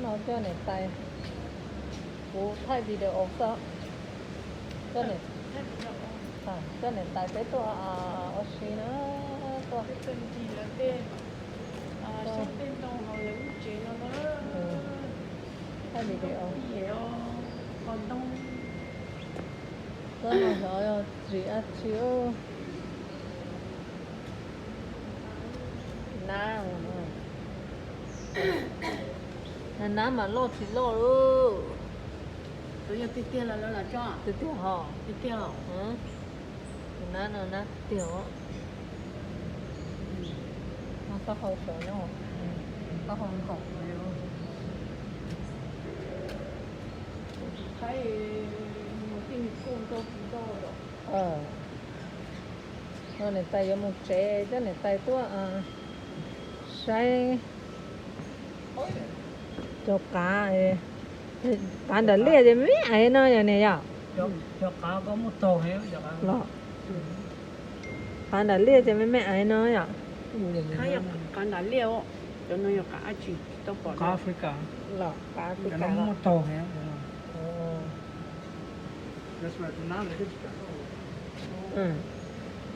Coj niam tais, kuv thaij video xwb. Coj niam tais peb tuaj ua si na, tuaj thaij video. Tuaj no xyov yog tsis dab tsi. Nab, nab mas loj tsis loj lawm. Tiag tiag ho. Tiag tiag. Tus nab no nab tiag os. Taub hau sov nyob, taub hau nkaum. No niam tais yuav mus tsev, coj niam tais tuaj saib cov qav, qav nram liaj ces me me aiv no yog niam yom? Qav nram liaj ces me me aiv no yom? Qav nram liaj, cov no yog qav dab tsi? Qav Africa. Los qav Africa los?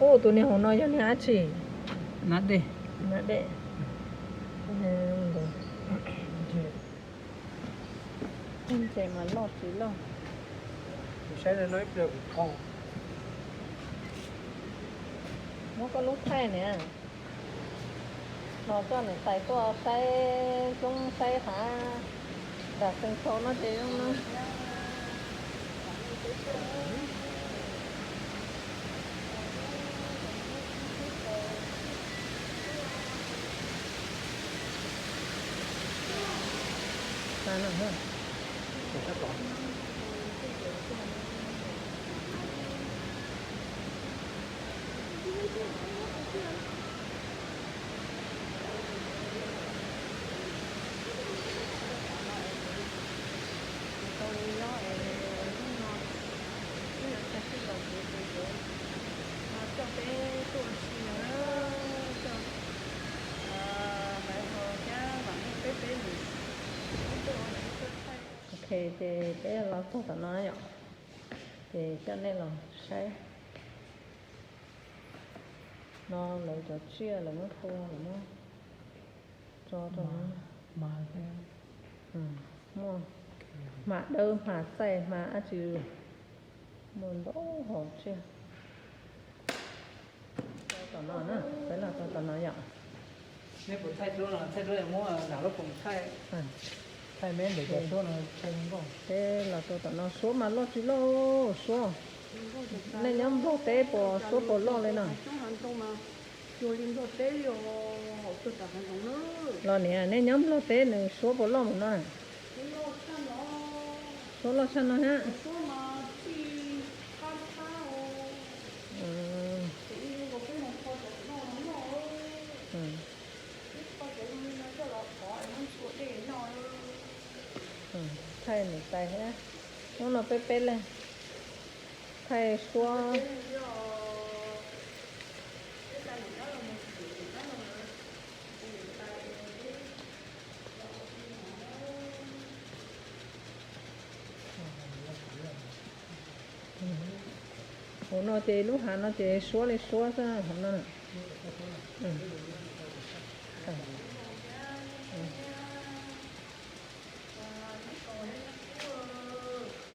Ub, tus niag hauv no yog niag dab tsi? Nab dej. Nab dej. Ntses mas loj tsis loj. Muab koj lub thaij niam. Los coj niam tais tuaj saib roob saib hav nram Xeev Khau no ces zoo no. Ok, ces peb los txog tom no yom, ces coj nej los saib. No lawv cov tsiaj lawv muab tua lawv muab tso rau no. Muaj hma dawb hma txaij hma dab tsi, muaj ntau hom tsiaj. Tom no na, peb los txog tom no yom. Nej puas thaij duab no, thaij duab muab nram lub poos thaij. Thaij me ntawm cov suab no thaij zoo nkauj. Peb los txog tom no suab mas loj tsis loj suab. Nej nyob Nplog teb puas suab puas loj li no? Los niam, nej nyob Nplog teb nws suab puas loj mus no? Suab loj tshaj no thiab. Thaij niam tais thiab. Hnub no peb peb leeg thaij suab. Hauv no ces lub hav no ces suab li suab xwb hauv no.